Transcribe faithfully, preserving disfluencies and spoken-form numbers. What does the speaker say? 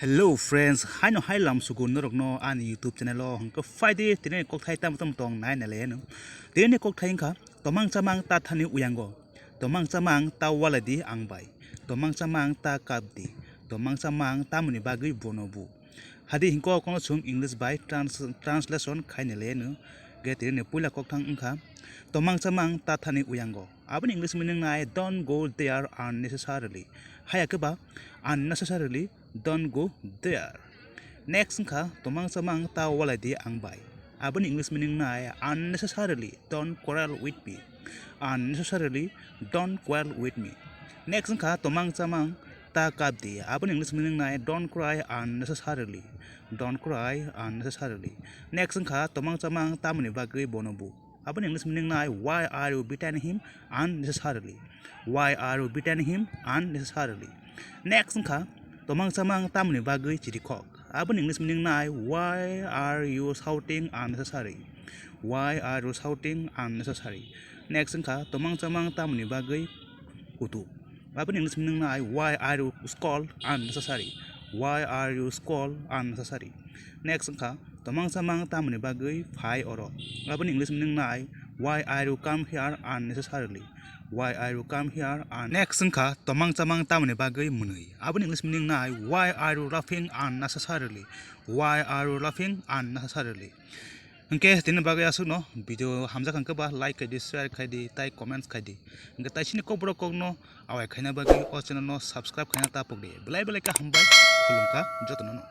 Hello friends, haino hai lam sugo norokno ani YouTube channel o hwnkhe phaidi tini kokthai tamo tamo tong nai nai laiano. Tini kokthai wngkha tomang chamang ta thani uyango. Tomang chamang ta walaidi ang bai. Tomang chamang ta kapdi. Tomang chamang tamoni bagwi bono bu. Hadi hinko kono chwng English bai trans-, translation khaina laiano. Ge tini puila kokthang wngkha tomang chamang ta thani uyango. Aboni English meaning nai don't go there unnecessarily. Haya khe ba unnecessarily don't go there. Next wngkha tomang chamang ta walaidi ang bai. Aboni English meaning nai unnecessarily don't quarrel with me. Unnecessarily don't quarrel with me. Next wngkha tomang chamang ta kapdi. Aboni English meaning nai don't cry unnecessarily. Don't cry unnecessarily. Next wngkha tomang chamang tamoni bagwi bono bu. Aboni English meaning nai why are you beating him unnecessarily? Why are you beating him unnecessarily? Next wngkha tomang chamang tamoni bagwi chirikhok. Aboni English meaning nai why are you shouting unnecessary? Why are you shouting unnecessary? Next wngkha tomang chamang tamoni bagwi kutuk. Aboni English meaning nai why are you scold unnecessary? Why are you scold unnecessary? Next wngkha tomang chamang tamoni bagwi phai oro. Aboni English meaning nai why are you come here unnecessarily? Why are you come here un- Next wngkha tomang chamang tamoni bagwi mwnwi. Aboni English meaning nai why are you laughing unnecessarily? Why are you laughing unnecessarily? Hwnkhe tini bagwi aswkno video hamjak hwnkhe ba like khaidi, share khaidi, tai comments khaidi. Hwnkhe taisini kokborok kokno awai khaina bagwi o channel no subscribe khaina tapokdi. Belai belai khe hambai, khulumkha jotono no.